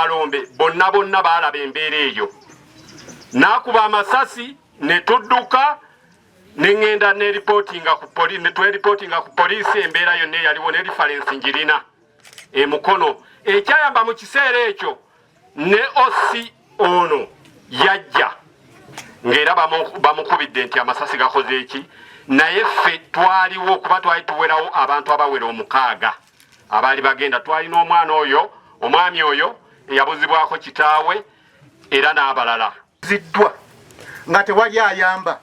Abalombe bonna bonna baalaba embeera eyo. N'akuba amasasi ne tudduka, ne ŋŋenda ne ripootinga ku poli, ne tweripootinga ku poliisi embeera yonna eyaliwo ne reference ngirina e Mukono. Ekyayamba mu kiseera ekyo ne OC ono yajja ng'era bamukubidde nti amasasi gakoze eki, naye ffe twaliwo kuba twali tuwerawo abantu abawera 6 abaali bagenda. Twalina omwana oyo, omwami oyo eyabuzibwako kitaawe era n'abalala. Ziddwa nga tewali ayamba,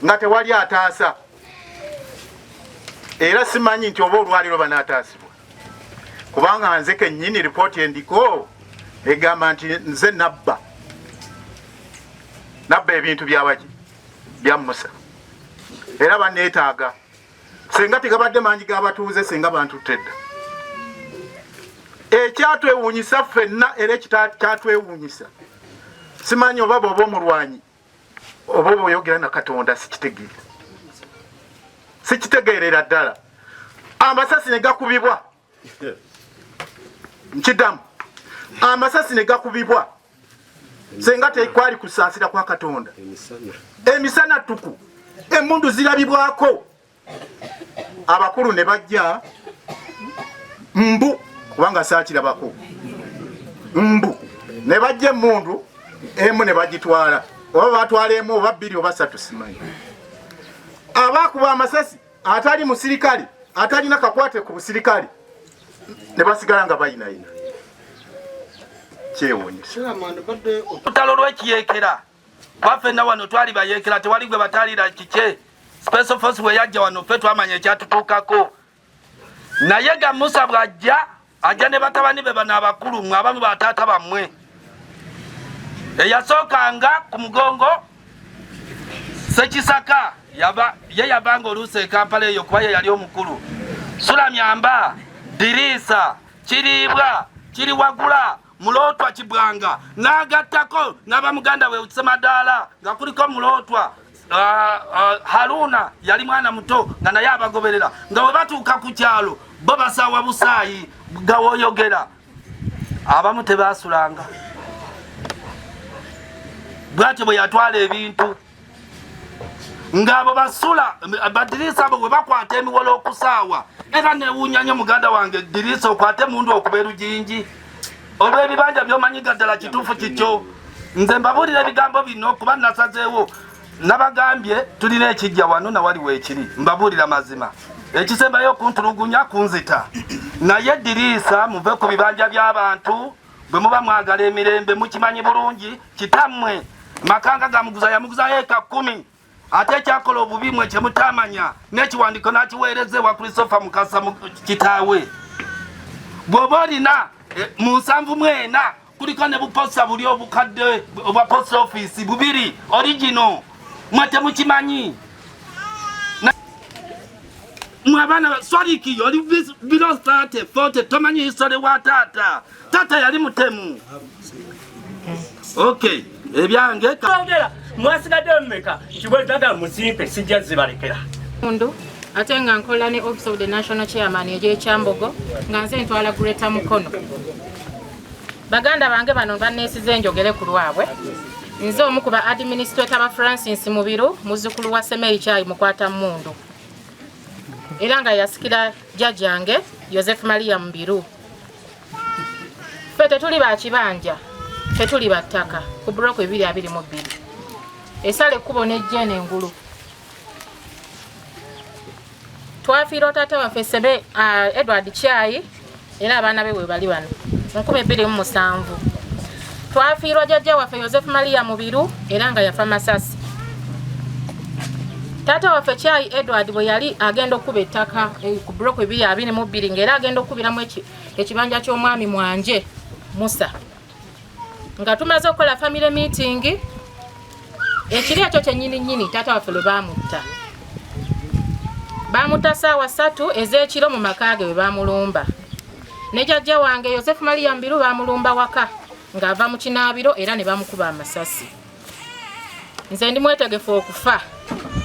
nga tewali ataasa, era simanyi nti oba olwaliro banaataasibwa, kubanga nze kennyini ripooti endiko egamba nti nze nabba ebintu byabaki bya Musa, era baneetaaga. Senga tegabadde mangi g'abatuuze, senga bantutte dda. Ekyatwewuunyisa ffenna era ekikyatwewuunyisa, simanyi oba bw'oba omulwanyi oba oba oyogera na Katonda, sikitegeera, sikitegeerera ddala. Amasasi ne gakubibwa, nkiddamu, amasasi ne gakubibwa, senga tekwali kusaasira kwa Katonda. Emisana ttuku, emmundu zirabibwako, abakulu ne bajja mbu kubanga saakirabako, mbu ne bajja emmundu emu ne bagitwala, oba batwala emu oba bbiri oba ssatu, simanyi. Abakuba amasasi atali musirikale, atalina kakwate ku busirikale, ne basigala nga bayinayina. Kyewuunyisa. Olutalo lw'ekiyekera kwafenna wano twali bayekera, tewali gwe batalira kike. Special Force bwe yajja wano ffe twamanya ekyatutuukako, naye ga Musa bw'ajja, ajja ne batabani be bano abakulu, mwe abamu bataata bammwe. Eyasookanga ku mugongo Sekisaka ye yavanga oluusi e Kampala eyo kuba ye yali omukulu. Sulamyamba, Diriisa, Kiriibwa, Kiriwagula, Mulootwa, Kibwanga, n'agattako n'abamuganda we Semadaala nga kuliko Mulootwa, Haruna yali mwana muto nga naye abagoberera. Nga bwe batuuka ku kyalo bo basaawa busaayi gawoyogera, abamu tebasulanga. Bwatyo bwe yatwala ebintu ng'abo basula badiriisa abo bwe bakwata emiwolo okusaawa. Era newuunya nnyo muganda wange Diriisa, okwate mundu okuba erujingi olw'ebibanja by'omanyiga ddala kituufu kikyo. Nze mbabuulira ebigambo bino kuba nasazeewo, nabagambye tulina ekijja wano nawali weekiri. Mbabuulira mazima, ekisembayo okuntulugunya kunzita. Naye Diriisa, muve ku bibanja by'abantu bwe muba mwagala emirembe. Mukimanyi bulungi kitammwe Makanga gamuguza, yamuguzayo eka 10, ate ekyakola obubi mwe kyemutamanya n'ekiwandiiko n'akiweereza ewa Christopher Mukasa kitaawe. Bw'oba olina mu 74 kuliko ne buposta buli obukadde obwa post office bubiri original, mwe temukimanyi. Mwe abaana Swariki, oli below 30 40, tomanyi history wa taata. Taata yali mutemu. Okay, ebyange ongera mwasigadde mmeka? Kibwetagala musimpe, sijja zibalekera. Mundu ate nga nkola ne Office of the National Chairman egy'Ekyambogo, nga nze ntwala Greater Mukono. Baganda bange bano banneesize njogere ku lwabwe. Nze omu ku ba administrator ba Francis Mubiru, muzzukulu wa Semei Kyayi Mukwata Mundu, era nga yasikira jjajjange Joseph Maria Mubiru. Ffe tetuli ba kibanja, tetuli ba ttaka ku buloko 222 esala ekkubo n'ejja eno engulu. Twafiirwa taata waffe Sebe Edward Kyayi, era abaana be bwe bali wano, 2007. Twafiirwa jjajja waffe Joseph Maria Mubiru, era nga yafa masasi. Taata waffe Kyayi Edward bwe yali agenda okukuba ettaka ku buloko 222, ng'era agenda okukubiramu ekibanja ky'omwami Mwanje Musa, nga tumaze okukola family meeting ekiri ekyo kyennyini nnyini, taata waffe lwe baamutta. Baamutta ssaawa 3 ez'ekiro mu maka ge bwe baamulumba. Ne jjajja wange Yosefu Maria Mbiru baamulumba waka ng'ava mu kinaabiro, era ne bamukuba amasasi. Nze ndi mwetegefu okufa,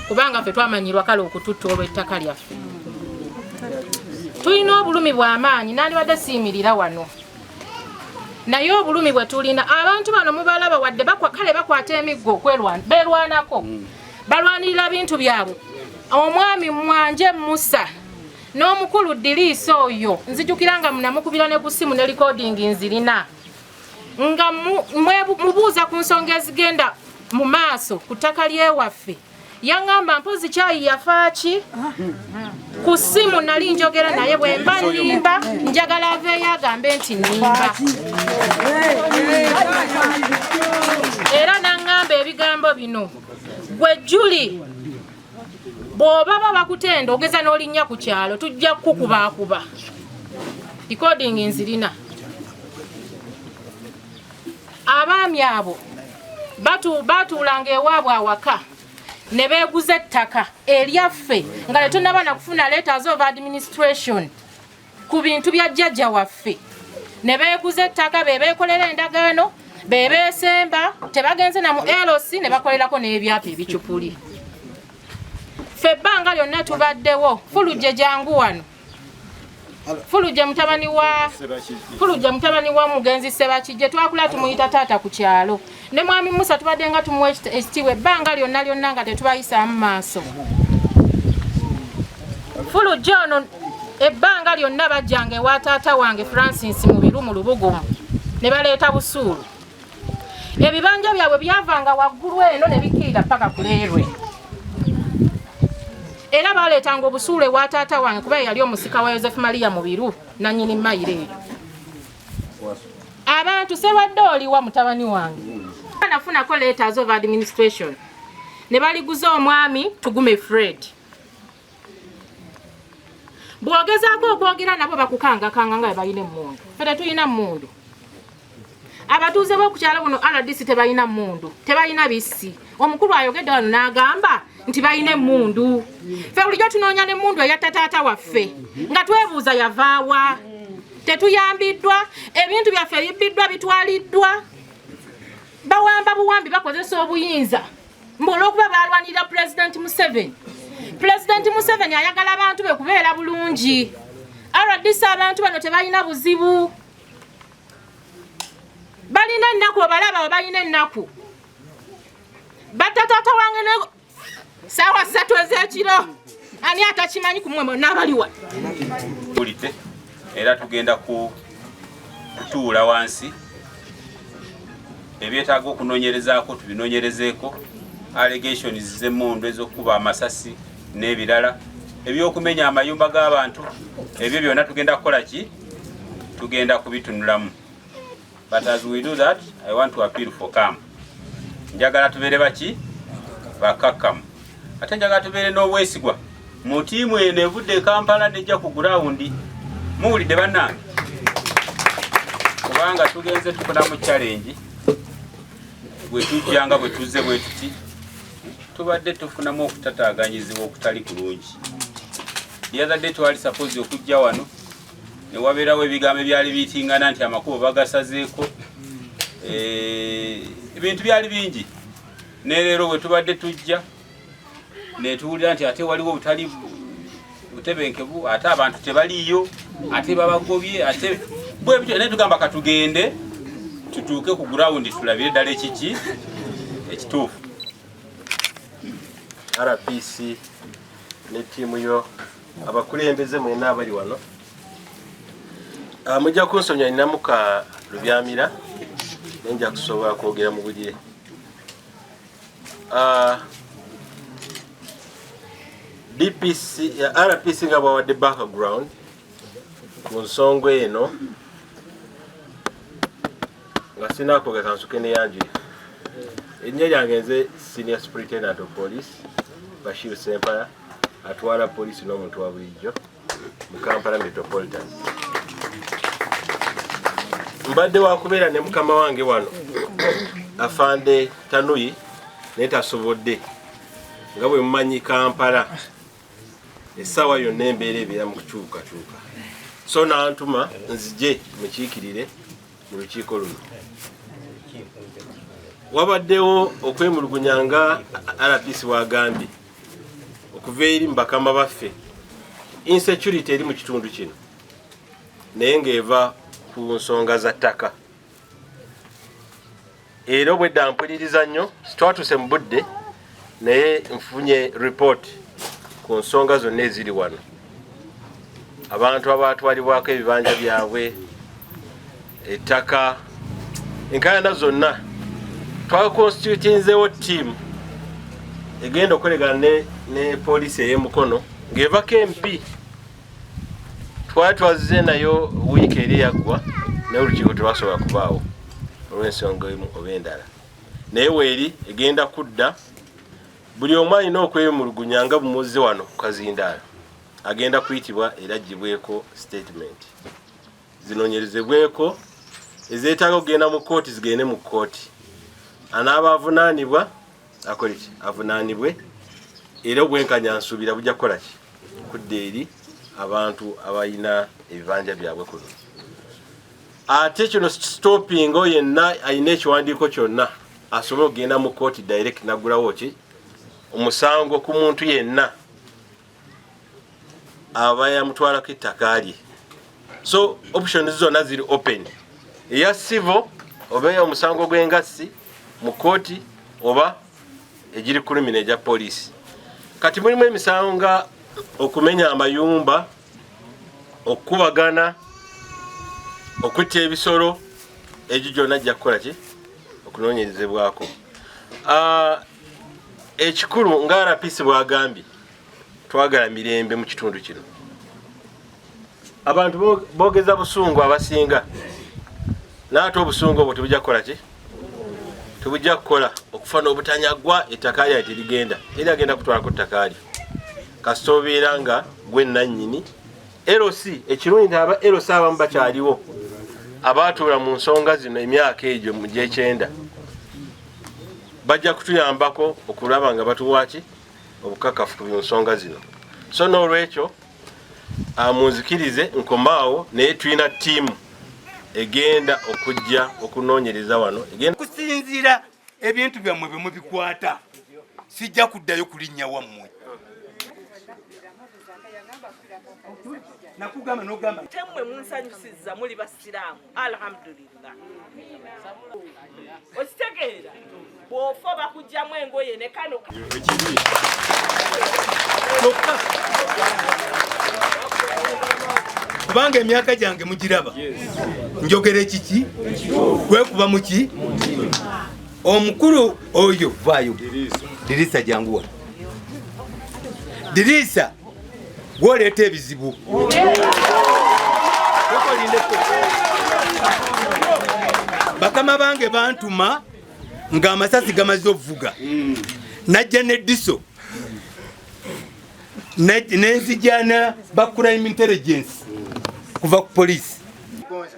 kubanga ffe twamanyirwa kale okututta olw'ettaka lyaffe. Tulina obulumi bw'amaanyi, nandibadde siyimirira wano. Naye obulumi bwe tulina, abantu bano mubalaba, wadde kale bakwata emiggo beerwanako, balwanirira bintu byabwe. Omwami Mwanje Musa n'omukulu Diriisa oyo, nzijukira nga munamukubira ne ku ssimu ne recording nzirina, nga mubuuza ku nsonga ezigenda mu maaso ku ttaka lyewaffe. Yaŋŋamba, "Mpozi kyayi yafaaki?" Ku ssimu nali njogera naye. Bwe mba nnimba, njagala aveeyo agambe nti nnimba. Era naŋŋamba ebigambo bino: "Gwe Juli, bw'obaba bakutenda ogeza n'olinnya ku kyalo, tujja kukukubaakuba." Recording nzirina. Abaami abo batuulanga ewaabwe awaka ne beeguza ettaka eryaffe nga tetunnaba na kufuna letters of administration ku bintu bya jjajja waffe. Ne beeguza ettaka, be beekolera endagaano, be beesemba, tebagenze na mu LC, ne bakolerako n'ebyapa ebicupuli. Ffe ebbanga lyonna tubaddewo. Fulujje, jangu wano. Fulujje mutabani wa Fulujje, mutabani wa mugenzi Sebakijje, twakula tumuyita taata ku kyalo. Ne mwami Musa tubadde nga tumuwa ekitiibwa ebbanga lyonna lyonna, nga tetubayisaamu maaso. Fulujje ono ebbanga lyonna bajjanga ewa taata wange Francis Mubiru mu Lubugumu ne baleeta busuulu. Ebibanja byabwe byavanga waggulu eno ne bikkirira paka ku leerwe, era baleetanga obusuulu ewa taata wange kuba yali omusika wa Yosefu Maria Mubiru, nannyini mayiro eyo. Abantu, Serwadde, oliwa mutabani wange? Nafunako letters of administration ne baliguza omwami Tugume Fred. Bw'ogezaako okwogera nabo, bakukangakanga nga bwe balina emmundu. Ffe tetulina mmundu. Abatuuze b'okukyalo buno, RDC, tebalina mmundu, tebalina bissi. Omukulu ayogedde wano n'agamba nti balina emmundu. Ffe bulijjo tunoonya n'emmundu eyatta taata waffe, nga twebuuza yavaawa. Tetuyambiddwa, ebintu byaffe bibbiddwa, bitwaliddwa, bawamba buwambi, bakozesa obuyinza mbu olw'okuba balwanirira Pulezidenti Museveni. Pulezidenti Museveni ayagala abantu be kubeera bulungi. RDC, abantu bano tebalina buzibu, balina ennaku. Obalaba bwe balina ennaku. Batta taata wange ne saawa 3 ez'ekiro. Ani atakimanyi ku mmwe mwonna abaliwa? Bulidde, era tugenda ku kutuula wansi, ebyetaaga okunoonyerezaako tubinoonyerezeeko, allegations z'emmundu ez'okukuba amasasi n'ebirala, ebyokumenya amayumba g'abantu, ebyo byonna tugenda kukola ki? Tugenda kubitunulamu. But as we do that, I want to appeal for calm. Njagala tubeere baki bakakkamu, ate njagala tubeere n'obwesigwa mu tiimu eno evudde e Kampala nejja ku ground. Muwulidde bannange? Kubanga tugenze tufunamu challenge bwe tujja, nga bwe tuzze bwe tuti, tubadde tufunamu okutataaganyizibwa okutali kulungi. The other day twali suppose okujja wano ne wabeerawo ebigambo ebyali biyitingana nti amakubo bagasazeeko. Ebintu byali bingi. Ne leero bwe tubadde tujja netuwulira nti ate waliwo obutali butebenkevu, ate abantu tebaliiyo, ate babagobye, ate bwe bityo. Naye tugamba katugende tutuuke ku ground tulabire ddala ekiki ekituufu. RPC ne ttiimu yo, abakulembeze mwenna abali wano. Mujja kunsonyiwa, ninamu ka lubyamira, naye nja kusobola kwogera mu bugire. DPC, RPC nga bwawadde background ku nsonga eno, nga sinakwogera, kansuke neyanjuli. Erinnya lyange nze Senior Superintendent of Police Bashir Sempala, atwala poliisi n'omuntu wa bulijjo mu Kampala Metropolitan. Mbadde wakubeera ne mukama wange wano, Afande Tanuyi, naye tasobodde. Nga bwe mumanyi, Kampala essaawa yonna embeera ebeera mu kukyukakyuka, so nantuma nzije mukiikirire mu lukiiko luno. Wabaddewo okwemulugunya, nga RPC wagambye, okuva eri mu bakama baffe, insecurity eri mu kitundu kino, naye ng'eva ku nsonga za ttaka. Era obwedda mpuliriza nnyo, twatuuse mu budde naye nfunye report ku nsonga zonna eziri wano. Abantu abatwalibwako ebibanja byabwe, ettaka, enkaayana zonna, twakonstitutinzeewo ttiimu egenda okukolegana ne poliisi ey'emukono ng'evako MP. Twali twazze nayo wiiki eri eyaggwa, naye olukiiko telwasobola kubaawo olw'ensonga emu oba endala, naye weeri egenda kudda. Buli omu alina okwemulugunya nga bumuzze wano ku kazindaalo agenda kuyitibwa era aggyibweko statement, zinoonyerezebweko, ezeetaaga okugenda mu kkooti zigende mu kkooti, anaaba avunaanibwa akole ki, avunaanibwe, era obwenkanya nsuubira bujja kukola ki, kudda eri abantu abalina ebibanja byabwe kuno. Ate kino stopping oyo yenna alina ekiwandiiko kyonna asobole okugenda mu kkooti direct naggulawo ki omusango ku muntu yenna aba yamutwalako ettaka lye. So options zonna ziri open, eya civil oba omusango gw'engassi mu kkooti oba egiri criminal egya poliisi. Kati mulimu emisango nga okumenya amayumba, okukubagana, okutta ebisolo, egyo gyonna ajja kukola ki okunoonyerezebwako. Ekikulu nga RPC bw'agambye, twagala mirembe mu kitundu kino. Abantu boogeza busungu abasinga, naate obusungu obwo tebujja kukola ki, tebujja kukola okufa n'obutanyagwa. Ettaka lyaye terigenda, teri agenda kutwalako ttaka lye kasita obeera nga gwe nannyini. LC ekirungi nti aba LC abamu bakyaliwo abaatuula mu nsonga zino emyaka egyo mu gyekyenda, bajja kutuyambako okulaba nga batuwaki obukakafu ku nsonga zino. So n'olwekyo munzikirize nkomaawo, naye tulina ttiimu egenda okujja okunoonyereza wano. Kusinziira ebintu byammwe bwe mubikwata, sijja kuddayo kulinnya wammwe. Nakugamba nogamba temmwe munsanyusizza, muli basiraamu, alhamdulillah. Okitegeera, bw'ofa bakugyamu engoye ne kano. Kyokka kubanga emyaka gyange mugiraba, njogera ekiki kwekuba muki. Omukulu oyo vaayo, Dirisa, janguwa Dirisa, gwoleeta ebizibu. Bakama bange bantuma ng'amasasi gamaze ovuga, najja ne DISO nenzijana ba crime intelligence kuva ku poliisi.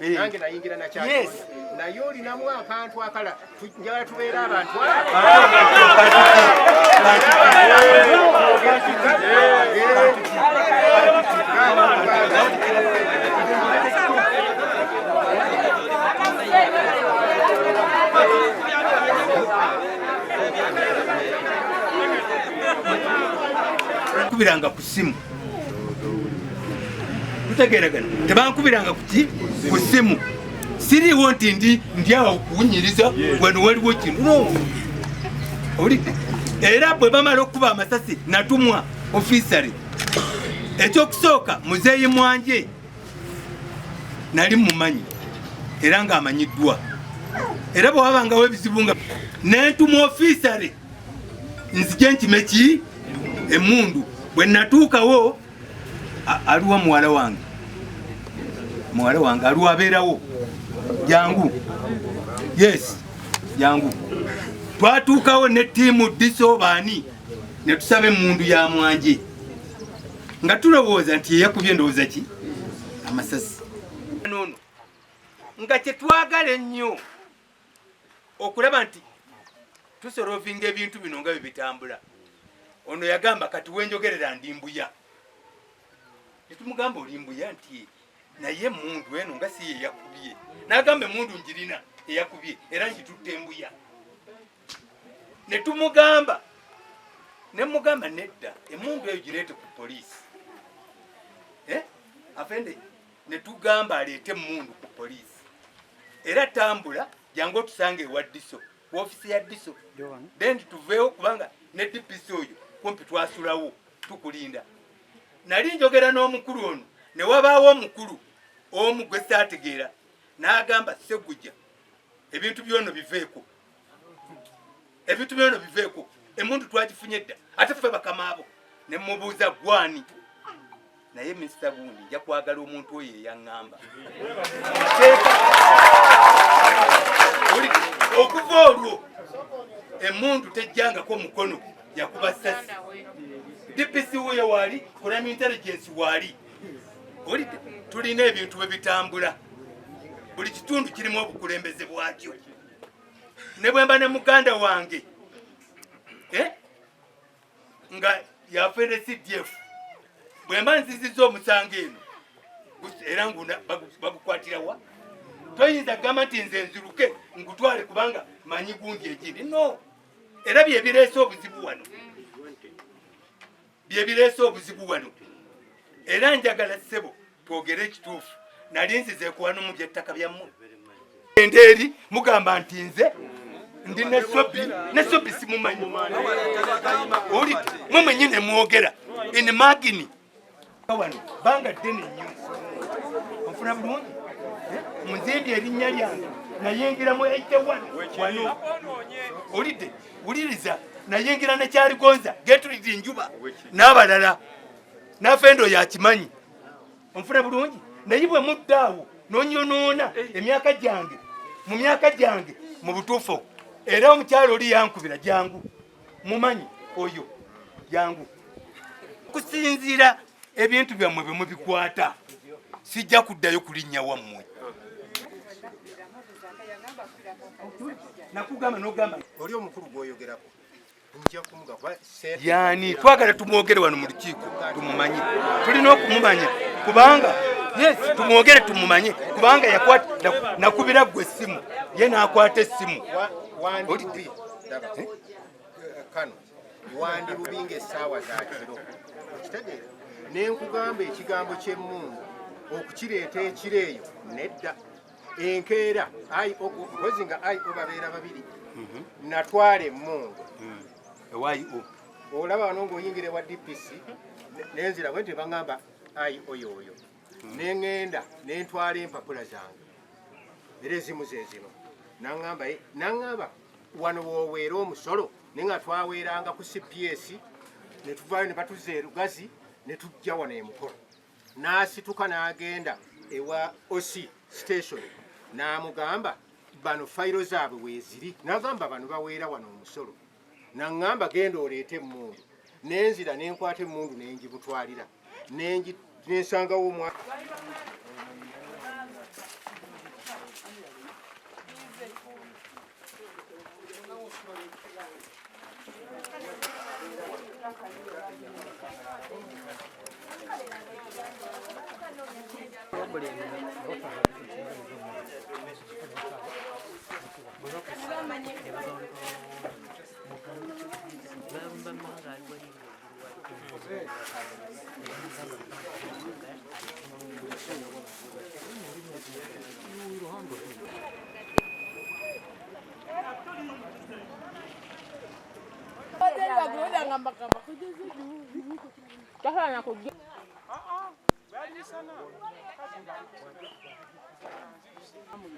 Nange nayingira nakyali, naye olinamu akantu akala, njagala tubeere abantu. Kubiranga ku simu, tutegeeragana, tebankubiranga kuki ku simu. Siriiwo nti ndi awo kuwunyiriza wano waliwo kino, no. Owulidde? Era bwe bamala okukuba amasasi, natumwa officer. Ekyokusooka, muzeeyi Mwanje nali mumanyi era ng'amanyiddwa, era bwe wabangawo ebizibu nga nentumwa officer nzije nkime ki emundu. Bwe natuukawo, aliwa muwala wange? Muwala wange aliwa? Abeerawo? Jangu, yes, jangu. Twatuukawo ne ttiimu DISO baani, ne tusaba emundu ya Mwanje nga tulowooza nti yeyakubye endowooza ki amasasi nono, nga kyetwagala ennyo okulaba nti tusolovinga ebintu bino nga bwe bitambula. Ono yagamba, "Kati wenjogerera ndi Mbuya." Netumugamba, "Oli Mbuya?" Nti, "Naye emundu eno nga si yeyakubye." Nagamba, "Emundu njirina eyakubye era ngitutte Mbuya." Netumugamba, nemugamba, "Nedda, emundu eyo gireete ku poliisi." Eh? Afende, netugamba aleete emundu ku poliisi, era tambula jangu otusanga ewa DISO. ku ofisi ya DISO, then tuveewo kubanga ne DPC oyo kumpi twasulawo tukulinda. Nali njogera n'omukulu ono ne wabaawo omukulu omu gwe saategeera n'agamba Ssegujja ebintu byono biveeko, ebintu byono biveeko, emuntu twagifunye dda ate ffe bakamaabo. Ne mubuuza gwani, naye Mr. Gundi nja kwagala omuntu oyo eyaŋŋamba okuva olwo emundu tejjangako mukono yakuba sasi. DPC wuyo waali, Crime Intelligence waali. Olidde tulina ebintu bwe bitambula, buli kitundu kirimu obukulembeze bwakyo. Ne bwe mba ne muganda wange nga yafere CDF, bwe mba nzizizza omusango eno era nguna bagukwatirawa, toyinza kugamba nti nze nziruke ngutwale kubanga manyi gundi egindi no. Era byebireese obuzibu wano, byebireese obuzibu wano. Era njagala ssebo twogere ekituufu. Nali nzize kuwano mu byettaka byammwe eri mugamba nti nze ndi nesobi, nesobi simumanyi oli mwe mwenyini mwogera in magini wano banga ddene nnyo. Onfuna bulungi, munzimbye erinnya lyange nayingira mu 81 wano olidde wuliriza, nayingira nekyaligonza getulidi njuba n'abalala nafendo yakimanyi. Onfuna bulungi, naye bwe mudda awo nonyonoona emyaka gyange mu myaka gyange mu butuufu. Era omukyalo oli yankubira jangu mumanyi oyo jangu kusinziira ebintu byammwe bwe mubikwata sijja kuddayo kulinnya wammwe. Nakugamba nogamba oli omukulu gwoyogerako yani twagala tumwogere wano mu lukiiko tumumanye, tulina okumumanya kubanga yes tumwogere tumumanye kubanga yakwata nakubira gwe essimu ye n'akwata essimu. Kano wandi bubi ng'essaawa za kiro okitegeera, ne nkugamba ekigambo ky'emmundu okukireeta ekiro eyo nedda. Enkeera mpozi nga IO babeera babiri natwala emmundu olaba wano ng'oyingira ewa DPC nenzira bwe nti baŋŋamba IO yooyo, neŋŋenda nentwala empapula zange era ezimu ze zino. Naŋŋamba wano wooweera omusolo, naye nga twaweeranga ku CPS ne tuvaayo ne batuzza e Lugazi ne tujja wano e Mukono. N'asituka n'agenda ewa OC station n'amugamba bano fayiro zaabwe weeziri, n'agamba bano baweera wano omusolo. Naŋŋamba genda oleete emmundu, nenzira nenkwata emmundu nengibutwalira nensangawo omwana.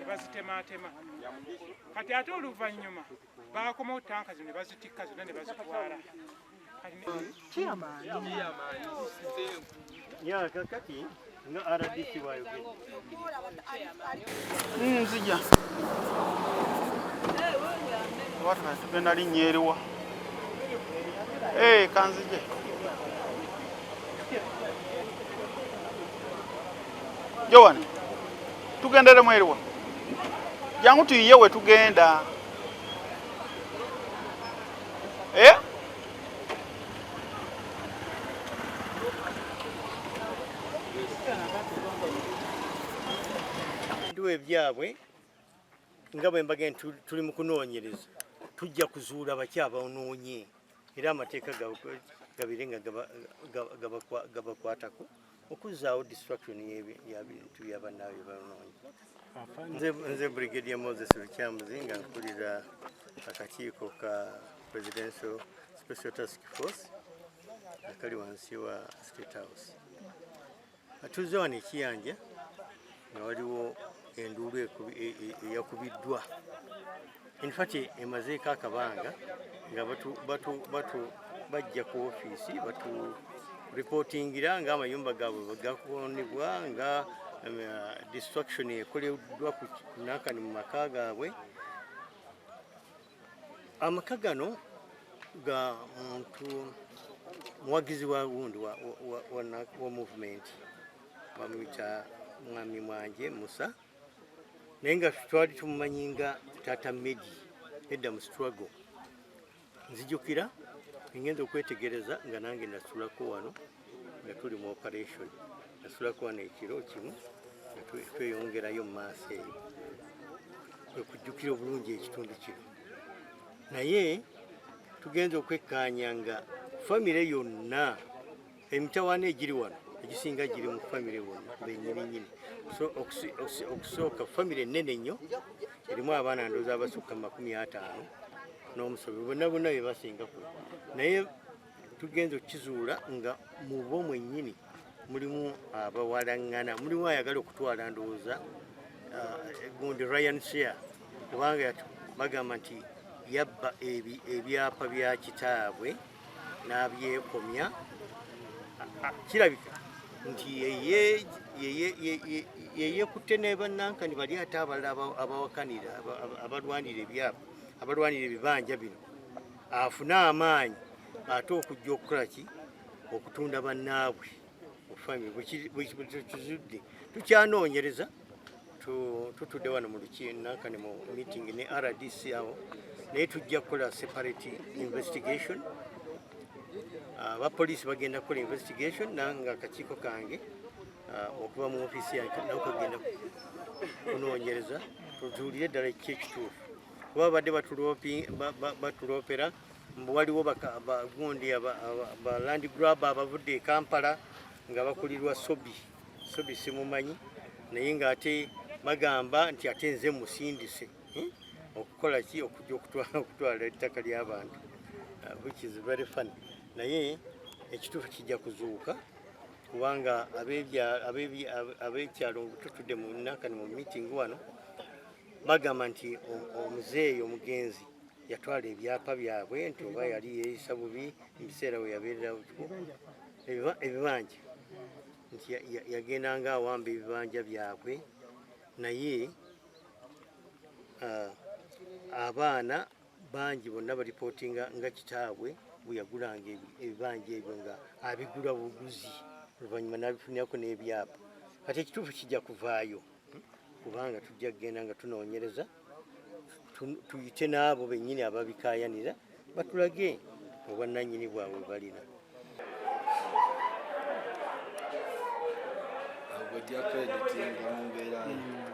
Bazitematema kati ate oluvannyuma bakomawo tanka zino ne bazitikka zonna ne bazitwala. Kakati nga RDC wayogedde nzija tugenda linnya eriwa kanzije Joan tugenderemu eriwa jangu tuyiye we tugenda Nduwa ebyabwe nga bwe mbagenda tuli mu kunoonyereza tujja kuzuula baki abanoonye era amateeka gabire nga gabakwatako okuzzaawo destruction y'ebintu bya bannaabwe banoonye. Nze Brigadier Moses Lukyamuzi nga nkulira Akakiiko ka Presidential Special Task Force akali wansi wa State House. Tuzze wano ekiyanja nga waliwo enduulu eyakubiddwa. Infact emazeeko akabanga nga bajja ku ofiisi batu reportingira ng'amayumba gaabwe bwegakonebwa, nga destruction ekoleddwa ku nakani mu maka gaabwe. Amaka gano ga muntu muwagizi wa gundi wa movement, bamuyita Mwami Mwanje Musa, naye nga twali tumumanyi nga Taata Medi edda mu struggle. Nzijukira ngenda okwetegereza nga nange nasulako wano nga tuli mu operation, nasulako wano ekiro kimu nga tweyongerayo mu maaso eyo, okujjukira obulungi ekitundu kino. Naye tugenza okwekkaanya nga famire yonna, emitawaana egiri wano egisinga giri mu famire wonna bennyininyini. So okusooka famire ennene nnyo erimu abaana ndowooza abasukka 50 n'omusobi, bonna bonna be basinga ku. Naye tugenza okukizuula nga mu bo mwennyini mulimu abawalaŋŋana, mulimu ayagala okutwala ndowooza gundi Ryan Share, kubanga bagamba nti yabba ebyapa bya kitaabwe n'abyekomya. Kirabika nti yeyekutte ne bannankani bali ate abalala abawakanira abalwanira ebyapa, abalwanira ebibanja bino, afune amaanyi ate okujja okukola ki, okutunda bannaabwe mu famire. Bwekizudde tukyanoonyereza. Tutudde wano mu lukiinankani mu meeting ne RDC awo, naye tujja kukola separate investigation. Abapoliisi bagenda kukola investigation, nange akakiiko kange okuva mu ofiisi yange nako kagenda kunoonyereza tuzuulire ddala kiki ekituufu, kuba babadde batuloopera mbu waliwo gundi ba land grab abavudde e Kampala nga bakulirwa Sobi. Sobi simumanyi, naye ng'ate bagamba nti ate nze musindise, okukola ki, okujja okutwala ettaka ly'abantu, which is very funny. Naye ekituufu kijja kuzuuka, kubanga ab'ekyalo tutudde mu nakani mu meeting wano, bagamba nti omuzeeyi omugenzi yatwala ebyapa byabwe, nti oba yali yeeyisa bubi mu biseera we yabeerera ebibanja, nti yagendanga awamba ebibanja byabwe. Naye abaana bangi bonna baripootinga nga kitaabwe bwe yagulanga ebibanja ebyo nga abigula buguzi, oluvannyuma n'abifunirako n'ebyapa. Kati ekituufu kijja kuvaayo, kubanga tujja kugenda nga tunoonyereza, tuyite n'abo bennyini ababikaayanira batulage obwannannyini bwabwe balina. Ojja kweditinga mu mbeera yo.